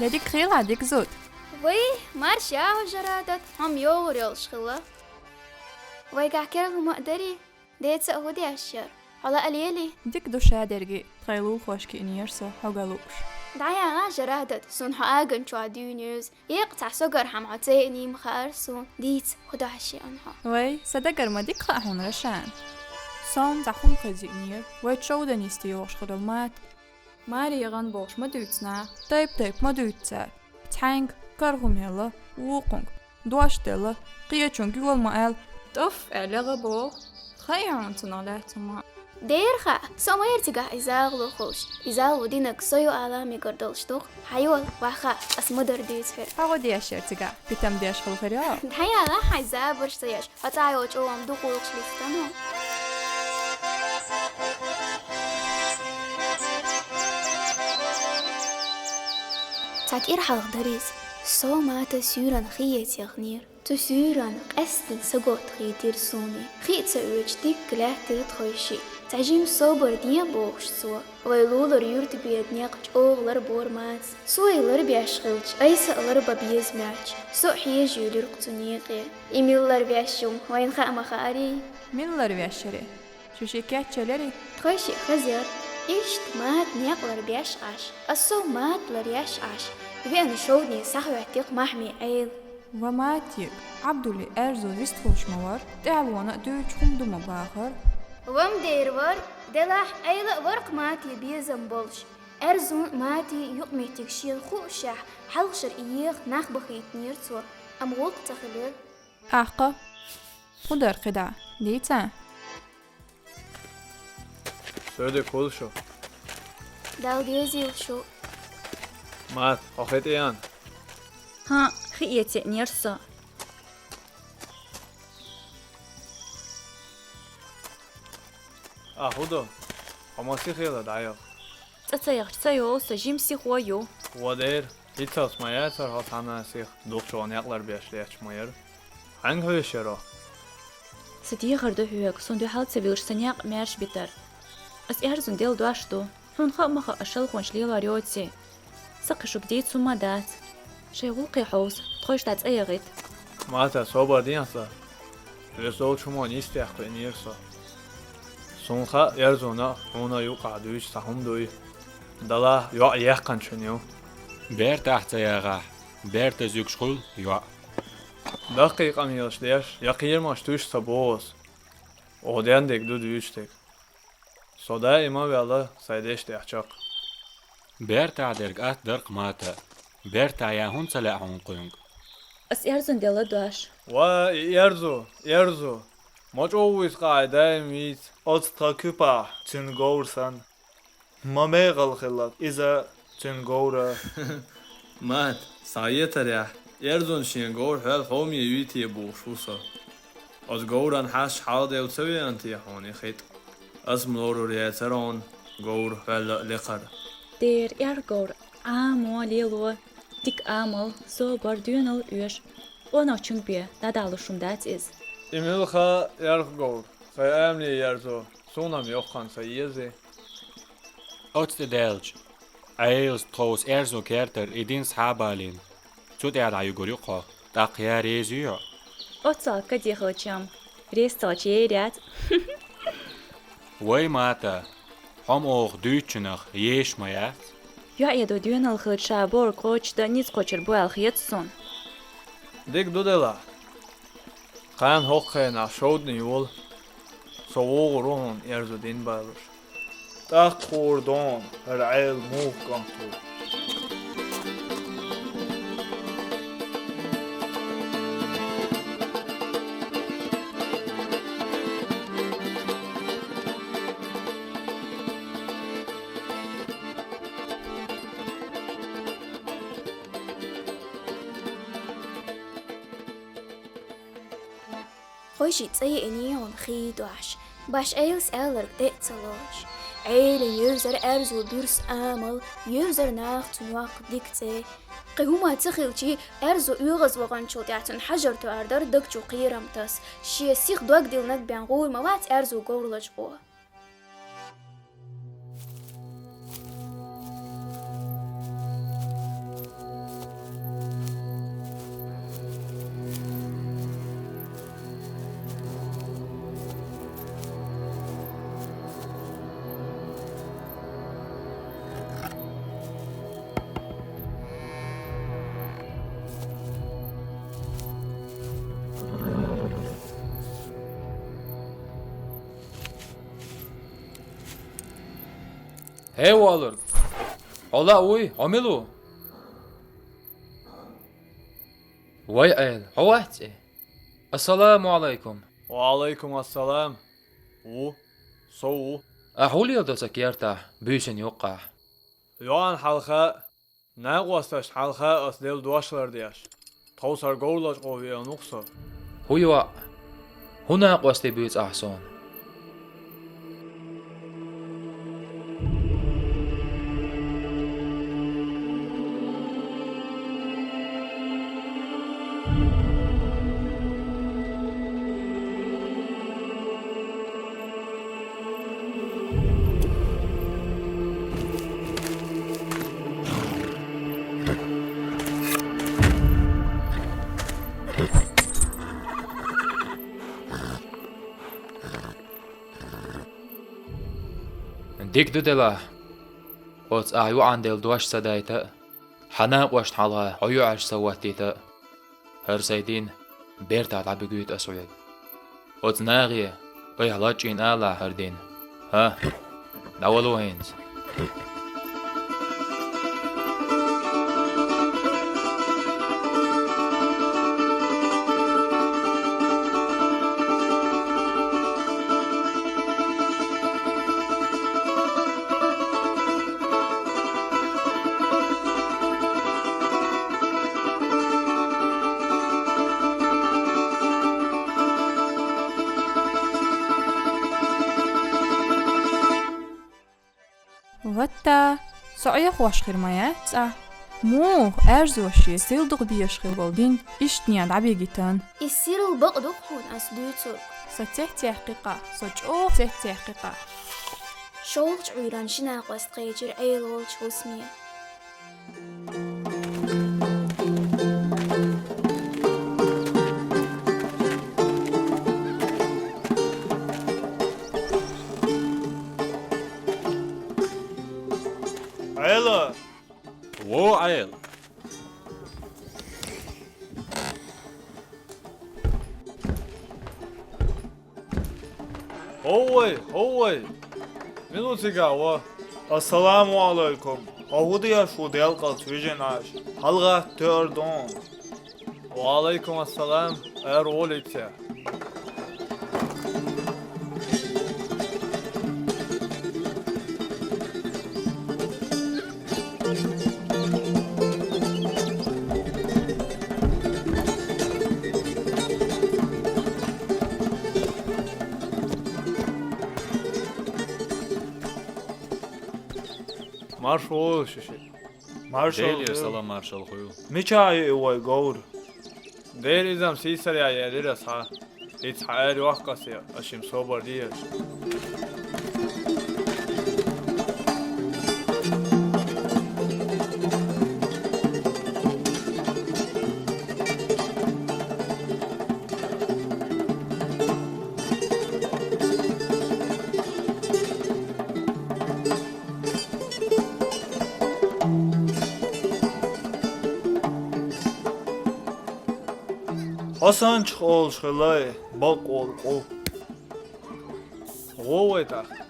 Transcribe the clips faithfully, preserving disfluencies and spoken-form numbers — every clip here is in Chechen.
Де дика хийла, дика зуда. Вай, марша яхьа, Жарадат, хьо-м йогӀур йолуш хилла. Вайгахь керла хӀума а дарий? Деца а хӀун деш яра? Хьо лаа лелий? Дика ду шадерг а, тхайн лулахошка иънера со хьо ган лууш. ДӀаяхьа, Жарадат, суна хьо аган чохь дуьйна еза. Эккъа цхьа согархьама хьо ца иъний ма хаьара суна. Дийца, хӀун деш яра хьо? Вай, сан дагара ма дика хаьа хьуна, Рашан. Со-м цхьа хӀума хеза иънера, вай шовдан йисте йогӀуш хиларал, Мата. Маре яхана бохуш ма дуьйцу наха, тайп-тайпа ма дуьйцу цара. Цхьаьнга кара хӀума елла, вукхунга дош делла, кхечунга йола ма аьлла. ТӀофф аьлла яха боху. Хаьий хьуна цунах лаьцна хӀума? Дера хаьа, со ма яра цигахь и загӀа ло хуьлуш. И загӀа ло динарг со ю ала мегар долуш ду-кх. Хьайола, ваха, ас ма-дарра дуьйцу хьоьга. Хьо хӀун деш яра цигахь? Питам деш хила хир ю? ДӀаяла, хьайн забарш ца еш. Хьо цӀа йолчу чӀогӀа дукха гӀуллакхаш листано. Цхьа кӀира хьалха дара иза. Со, Мата суьйранна хи эца яхнера. Цу суьйранна къаьсттина саготта хийтира суна. Хи а ца оьцуш дикка лаьттира тхойшиъ. Цхьа жима собар де бохуш цо. Вай лулара юьртан беда некъ чӀогӀа ларбора Мацас. Цо и ларбеш хилча, айса а ларбан беза моьттуш, со а хьежа йолура-кх цу некъе. И мила ларбеш ю, вайна хаа ма хаарий? Мила ларбеш яра? Шу шиъ кечъелларий? Тхойшиъ хаза яра. Иштта Мата некъ ларбеш Ӏаш, ас сов Мата ларъеш Ӏаш, веана шовдане схьахӀоьттира-кх Махьмин Ӏела. Ва Матик, Ӏабдуллин аьрзу вистхуьлуш ма вара, тӀаьхьалонан а дуьйцуш хӀума ду ма бахара. Ва ма дера вара, делахь Ӏела а вара-кх Матин безам болуш. Аьрзун а, Матин а юкъаметтиг шена хуушшехь, хьалхашара и еха нах бахийтинера цо, амма гӀуллакх ца хилира. Ахкха, хӀун дара кхидӀа, дийца? Со де кхуьлу шу. Далла дезийла шу. Мат, хьо хи тӀе ян? ХӀан, хи эца еънера со. А, хӀун ду? Хьо ма сихъела дӀаяха. ЦӀа ца яхча ца йолу со жима сихо ю. Ва дера, хӀинццалц ма яцара хьо цхьанна сиха, дукхачо некъ ларбеш летташ ма яра. Хьаьнга хьоьжуш яра хьо? Сан дехар ду хьоьга, суна дуьхьал ца вилча сан некъ маьрша битар. Ас аьрзун делла дош ду. Хьуна хаа ма хаьа, ас шалхонаш лелор йоций. Сан кхин шуьга дийца хӀума а дац. Шайн гӀуллакхе хьовса, тхойша дӀа цӀа яхийта. Мата, собар де хьан. Оьзда долчу хӀуманна йистехь кхиънера со. Суна хаьа, аьрзунна а, хьуна а юкъахь дуьйцуш цхьа хӀума дуй. Далахь, йоӀ яьккхинчун ю. Бертахь ца яхахь, берта зуьгуш хуьлу йоӀ. Даккхий къамелаш деш, я кхерамаш туьйсуш ца боху ас. Оха ден дерг ду дуьйцуш дерг. Со даима а ваьлла сайн дешна тӀехь чекх. Бертахь дерг атта дара-кх, Мата. Бертахь ян хӀунда ца лаьа хьуна кхуьнга? Ас аьрзун делла дош. Ва, и аьрзу, аьрзу! Ма чӀогӀа вуьйцу къа, ай даим вийца. Оцу тхан куьпахь цуьнан говр санна. Ма мехала хилла иза цуьнан говра. Мат, схьаэтарехь, аьрзун шен говр хьоьл хьоме юй те бохуш ву со. Оцу говран хьашташ хьалха девлла ца веана те хьуна и хи тӀе? Ас-м лорур яцара хьуна говр хьоьлла а лекхар. Дера, аьрха говр Ӏамо, лело, дика амал, собар, доьналла оьшу. Къонахчуьнга бен дӀадалуш хӀума дац иза. И муьлха аьрха говр, сайн амале ерзо, суна-м йоккха хан ца езий. Оцу тӀе даьлча, Ӏелас тховса аьрзу кертара и дин схьа а балийна, цу тӀехь дӀаюгур ю-кх хьо, тӀаккха я реза ю йоӀ? Оццул каде хилча-м, реза ца хилча ер яц. Вай, Мата, хьо-м оха дуьйцучунах езаш ма яц. ЙоӀ ядо доьналла хилча, ша бохург кхочушдан ницкъ кхочур бу аьлла хета суна. Дика ду делахь. Кхана хӀокху хенахь шовданан йола. Со вогӀур ву хьуна аьрзу дин балуш. ТӀаккха хуур ду хьуна хӀара Ӏела муха кӀант ву. Тхойшиъ цӀа еъний хьуна хи дош, баш Ӏелас аьлларг тӀе а ца лоруш. Ӏелин евзара аьрзу буьрса амал, евзара наха цунна йоккху дика цӀе. Кхин хӀума ца хилчий, аьрзу оьгӀаз ваханчул тӀаьхьа цунна хьажар тоьар дара даг чу кхерам таса. Шен сиха дог диллинарг бен гӀур ма вац аьрзу говр лачкъо. ХӀей, воалург! Хьо лаа вуй? Хьо мила ву? Вай Ӏела, хьо вац-и? Ассаламу Ӏалайкум! Ва Ӏалайкум ассалам! Ву, со ву. Ахь хӀун леладо цу кертахь, буьйсанна юккъехь? ЙоӀана хьалха, накъосташна хьалха ас делла дош лардеш. Тховсара говраллачкъо веана ву-кх со. ХӀун йоӀ? ХӀун накъостий буьйцу ахь суна? Дика ду делахь, оцу ахь йоӀана делла дош ца дайта а, хьан накъосташна хьалха хьо юьхьӀаьржа ца хӀоттийта а. ХӀара сайн дин бертахь дӀабигуьйту ас хьоьга. Оцу нахе айхьа лачкъийна алахь хӀара дин. ХӀа, дӀавало хӀинца. Ватта, со Ӏехош хир ма яц ахь? Муха, аьрзоше, сирла дукха безаш хир болу дин, иштта дӀабигийтина? И сирла бакъ ду-кх хьуна ас дуьйцург. Со цецъяьккхи-кха, со чӀогӀа цецъяьккхи-кха. ШолгӀачу Ӏуьйранна ши накъост кхечира Ӏела волчу хӀусаме. Ӏела! Во, Ӏела! ХӀоввай, хӀоввай! Мила ву цигахь ван? Ассаламу Ӏалайкум! Хьо хӀун деш ву делкъалц, вижин Ӏаш? ХьалагӀатта тоьар ду хьуна. Ва Ӏалайкум ассалам, ара волийта. Марша вогӀийла шуьшиъ. Маршалла хуьлда. Делера салам маршалла хуьлда. Мичахь ю и вай говр? Дера иза-м сийсарехь елира ас хьан. Иза хьан ара йохка ас, аш-м собар де аш. Хьо санначух олуш хилла и бакъволу къу. ГӀо вай тӀаккха.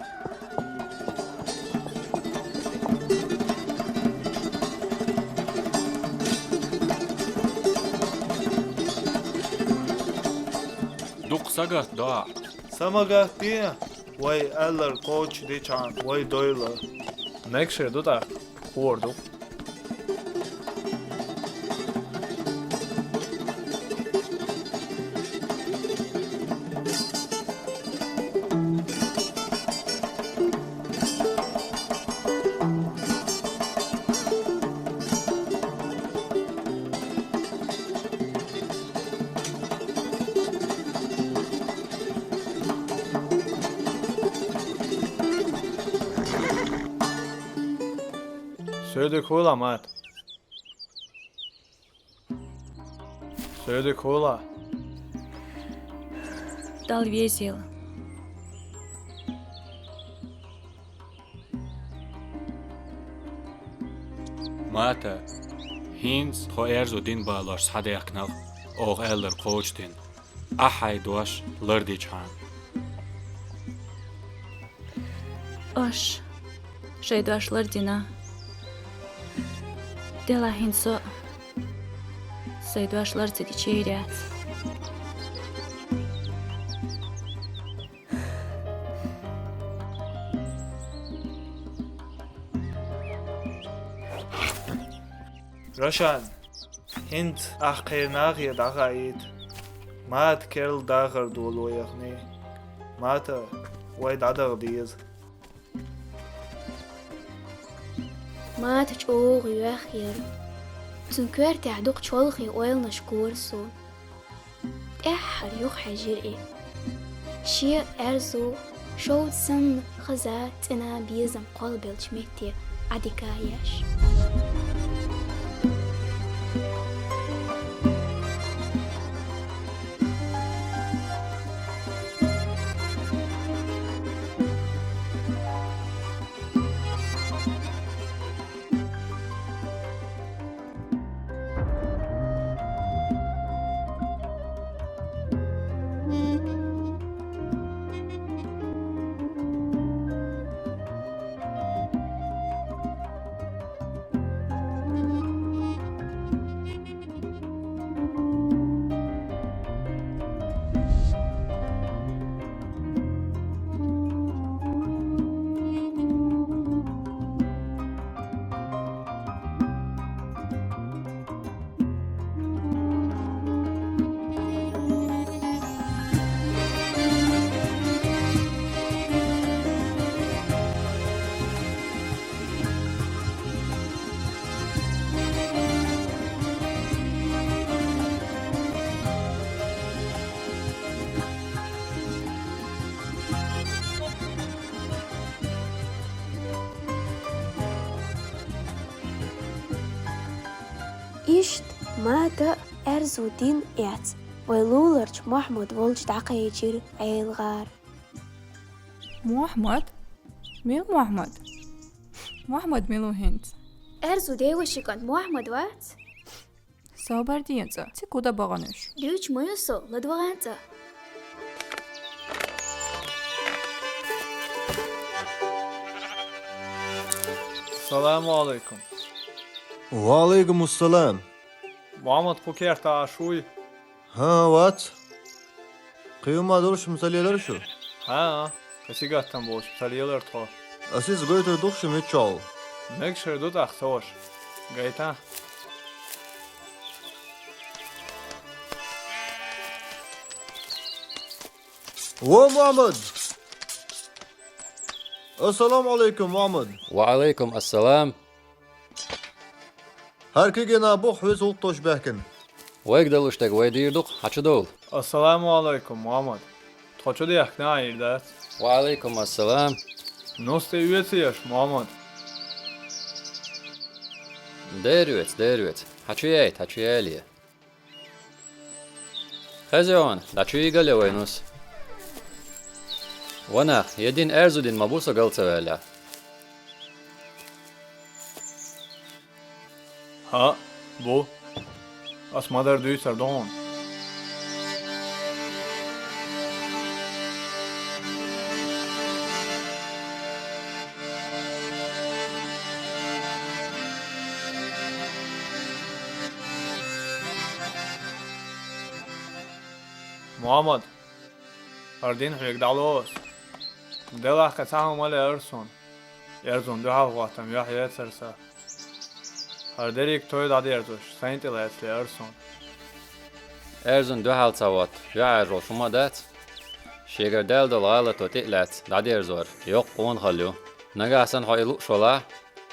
Дукха сагатдо ахь. Са ма гатде, вай аьлларг кхочушдичхьана вай дойла. Мегаш хир ду тӀаккха, хуур ду. Суьйдиг хуьлда, Мата. Суьйдиг хуьлда. Далла везийла. Мата, хӀинца тхо аьрзу дин балош схьадаьхкинарг, оха аьлларг кхочушдина. Ахьа хьайн дош лардичхьана. Аш. Шоай дош лардина. Делахь хӀинца со а сай дош лар ца дичи яц. Рошан, хӀинца ахь кхернахе дӀахаийта. Мата керла дахар доло яхний. Мата вай дӀадаха деза. Мата чӀогӀа йоьхна яра. Цун коьртехь дукха чолхе ойланаш гора суна. ТӀаьххьара юхахьаьжира и. Шен Аьрзу шовда санна хаза цӀена безам кхоллабеллачу метте Ӏадика еш. Иштта Мата а, Аьрзу дин а эцна, вай луларчу Мохьмад волчу дӀакхечира Ӏела гӀара. Мохьмад? Мила Мохьмад? Мохьмад мила ву хӀинца? Аьрзу деваши кӀант Мохьмад вац? Собар де цкъа, цига хӀун дан бахана уьш? Дуьйцуш ма ю со, ладогӀа цкъа. Салам алейкум. Ва алейкум ассалам. Мохьмад, кху керта Ӏаш вуй? ХӀан, вац. Кхин хӀума долуш-м ца лелара шу? ХӀан, кхин сингаттам болуш-м ца лелара тхо. Ас иза гойтур ду-кх шу мичахь ву? Мегаш хир ду тӀаккха ца ваша. Гайтахь. Во, Мохьмад! Ассаламу Ӏалайкум, Мохьмад! Ва Ӏалайкум ассалам! ХӀара кегий нах бу-кх хьоьца гӀуллакх тосуш баьхкина. Вайга далуш дерг вай дийр ду-кх, хьан чу довла. Ассаламу Ӏалайкум, Мохьмад. Тхо чу дехкина Ӏийр дац. Ва Ӏалайкум ассалам. Нус тӀе оьций аша, Мохьмад? Дера оьцу, дера оьцу. Хьан чу яйта, хьан чу яле. Хезий хьуна, дӀа чу йигале вай нус. Ва нах, я дин аьрзу дин ма бу со гал ца ваьллехь. ХӀаъ, бу. Ас ма-дарра дуьйцур ду хьуна. Мохьмад, хӀара дин хьоьга дӀало ас. Делахь кхин цхьа хӀума лаьара суна. Аьрзун дуьхьал хӀоттам юьхьа яцара сан. ХӀара дерриг той дӀадерзош, сайна тӀе лаьцна лаьара суна. Аьрзун дуьхьал ца хӀотта, юьхьӀаьржа волуш хӀума а дац. Шегара даьлла долу гӀалато тӀе а лаьцна дӀадерзор йоккха къонахалла ю. Нагахь санна хьо и лууш валахь,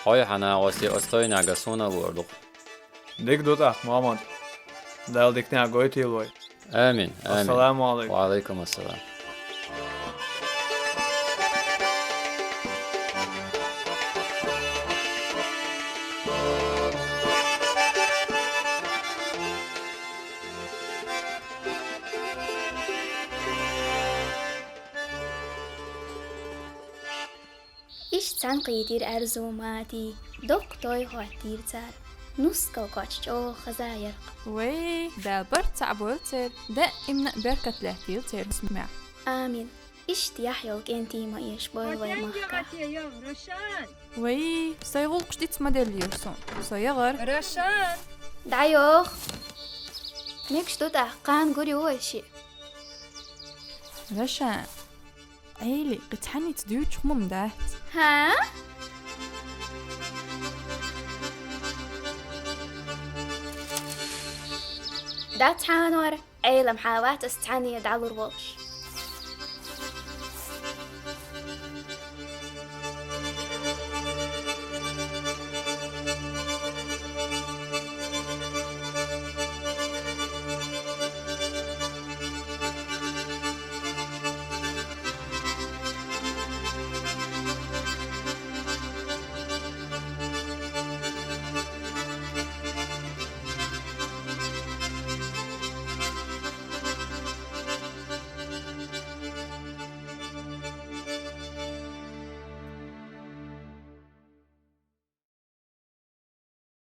хьо а, хьан накъостий а оцу тойнехь ган суна а луур ду-кх. Дика ду тӀаккха, Мохьмад. Дала диканехь гойтийла вай. Амин, амин. Ассаламу Ӏалайкум. Ва Ӏалайкум ассалам. Иштта цхьаьнакхийтира аьрзу Матий, доккха той хӀоттийра цара. Нускал коча чӀогӀа хаза яра-кх. Вай, Дала барт цхьаъ бойла церан, даимна а беркат лаьттийла церан хӀусамехь. Амин. Иштта яхь йолу кӀентий ма эша бой вай махкахь. Вай, сайн гӀуллакхаш диц ма деллера суна. Со ягӀар. Рошан! ДӀайоху. Мегаш ду тӀаккха, кхана гур ю вай шиъ. Рошан, Ӏели, кхин цхьаьнца дуьйцуш хӀума дац. ХӀа? Дац хьанор, Ӏелам хьан вац ас цхьаьна дӀалур волуш.